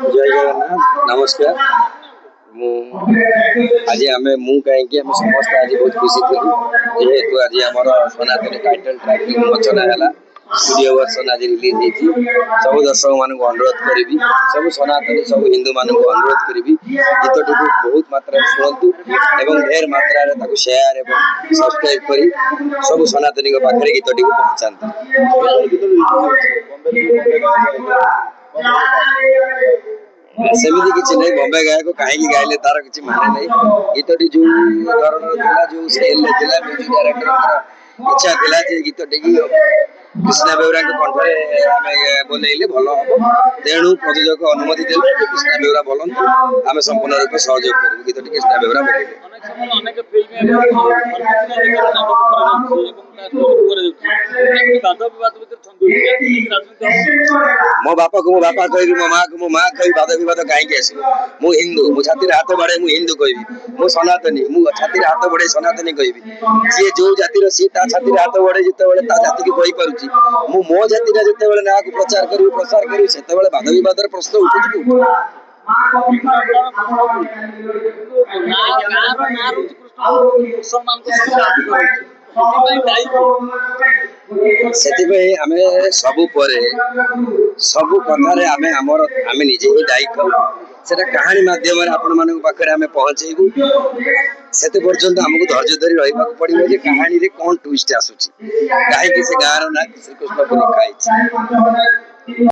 ଜୟ ଜଗନ୍ନାଥ, ନମସ୍କାର। ମୁଁ ଆଜି ଆମେ, ମୁଁ କାହିଁକି, ଆମେ ସମସ୍ତେ ଆଜି ବହୁତ ଖୁସି ଥିଲୁ, ଯେହେତୁ ଆଜି ଆମର ସନାତନୀ ଟାଇଟଲ ଟ୍ରାକ୍ ଉନ୍ମୋଚନ ହେଲା। ଷ୍ଟୁଡିଓ ଭର୍ସନ ଆଜି ରିଲିଜ ହେଇଛି। ସବୁ ଦର୍ଶକମାନଙ୍କୁ ଅନୁରୋଧ କରିବି, ସବୁ ସନାତନୀ, ସବୁ ହିନ୍ଦୁମାନଙ୍କୁ ଅନୁରୋଧ କରିବି, ଗୀତଟିକୁ ବହୁତ ମାତ୍ରାରେ ଶୁଣନ୍ତୁ ଏବଂ ଢେର ମାତ୍ରାରେ ତାକୁ ସେୟାର ଏବଂ ସବସ୍କ୍ରାଇବ କରି ସବୁ ସନାତନୀଙ୍କ ପାଖରେ ଗୀତଟିକୁ ପହଞ୍ଚାନ୍ତୁ। ଗୀତ ରିଲିଜ ହେଇଛି, ବମ୍ବେରେ ବି ବମ୍ବେ ଗାୟକ ଗାଇଲେ। ସେମିତି କିଛି ନାହିଁ। ବମ୍ବେ ଗାୟକ କାହିଁକି ଗାଇଲେ ତାର କିଛି ମାନେ ନାହିଁ। ଗୀତଟି ଯୋଉ ଧରଣର ଥିଲା, ଯୋଉ ସ୍କେଲରେ ଥିଲା, ମ୍ୟୁଜିକ ଡାଇରେକ୍ଟରଙ୍କର ଇଚ୍ଛା ଥିଲା ଯେ ଗୀତଟିକି କୃଷ୍ଣା ବେଉରାଙ୍କ କଣ୍ଠରେ ଆମେ ବୋଲେଇଲେ ଭଲ ହବ। ତେଣୁ ପ୍ରଯୋଜକ ଅନୁମତି ଦେଲେ ଯେ କୃଷ୍ଣା ବେଉରା ବୋଲନ୍ତୁ, ଆମେ ସମ୍ପୂର୍ଣ୍ଣ ରୂପେ ସହଯୋଗ କରିବୁ। ଗୀତଟି କୃଷ୍ଣା ବେଉରା ବୋଲେଇଲେ। ଅନେକ ସମୟରେ ଅନେକ ଫିଲ୍ମ ଏବଂ ଧର୍ମକୁ ନେଇ ନାଟକ କରାଯାଉଛି ଏବଂ ତା ଷ୍ଟୋରିକୁ କରାଯାଉଛି, ଏମିତି ବାଦ ବିବାଦ ଭିତରେ ଛନ୍ଦି ହେଉଛି। ଏହାକୁ ନେଇକି ରାଜନୀତି ହବ? ମୋ ବାପାକୁ ମୋ ବାପା କହିବି, ମୋ ମାକୁ ମୋ ମା କହିବି, ବାଦ ବିବାଦ କାହିଁକି ଆସିବ? ମୁଁ ହିନ୍ଦୁ, ମୁଁ ଛାତିରେ ହାତ ବାଡ଼େଇ ମୁଁ ହିନ୍ଦୁ କହିବି। ମୁଁ ସନାତନୀ, ମୁଁ ଛାତିରେ ହାତ ବଢେଇ ସନାତନୀ କହିବି। ଯିଏ ଯୋଉ ଜାତିର, ସିଏ ତା ଛାତିରେ ହାତ ବଢେଇ ଯେତେବେଳେ ତା ଜାତିକି କହିପାରୁଛି, ମୁଁ ମୋ ଜାତିର ଯେତେବେଳେ ନାଁକୁ ପ୍ରଚାର କରିବି, ପ୍ରସାର କରିବି, ସେତେବେଳେ ବାଦ ବିବାଦର ପ୍ରଶ୍ନ ଉଠୁଛି କି ଉଠୁନି? ନାଁ, ଗାଁର ନାଁ ରହୁଛି କୃଷ୍ଣପୁର, ମୁସଲମାନଙ୍କ ସଂଖ୍ୟା ଅଧିକ ରହୁଛି। ସେଥିପାଇଁ ଦାୟୀ କିଏ? ସେଥିପାଇଁ ଆମେ ସବୁ ପରେ ସବୁ କଥାରେ ଆମେ ଆମର ଆମେ ନିଜେ ହିଁ ଦାୟୀ ଥାଉ। ସେଟା କାହାଣୀ ମାଧ୍ୟମରେ ଆପଣମାନଙ୍କ ପାଖରେ ଆମେ ପହଞ୍ଚେଇବୁ। ସେତେ ପର୍ଯ୍ୟନ୍ତ ଆମକୁ ଧୈର୍ଯ୍ୟ ଧରି ରହିବାକୁ ପଡିବ ଯେ କାହାଣୀରେ କଣ ଟୁଇଷ୍ଟ ଆସୁଛି, କାହିଁକି ସେ ଗାଁର ନାଁ ଶ୍ରୀକୃଷ୍ଣପୁର ରଖା ହେଇଛି।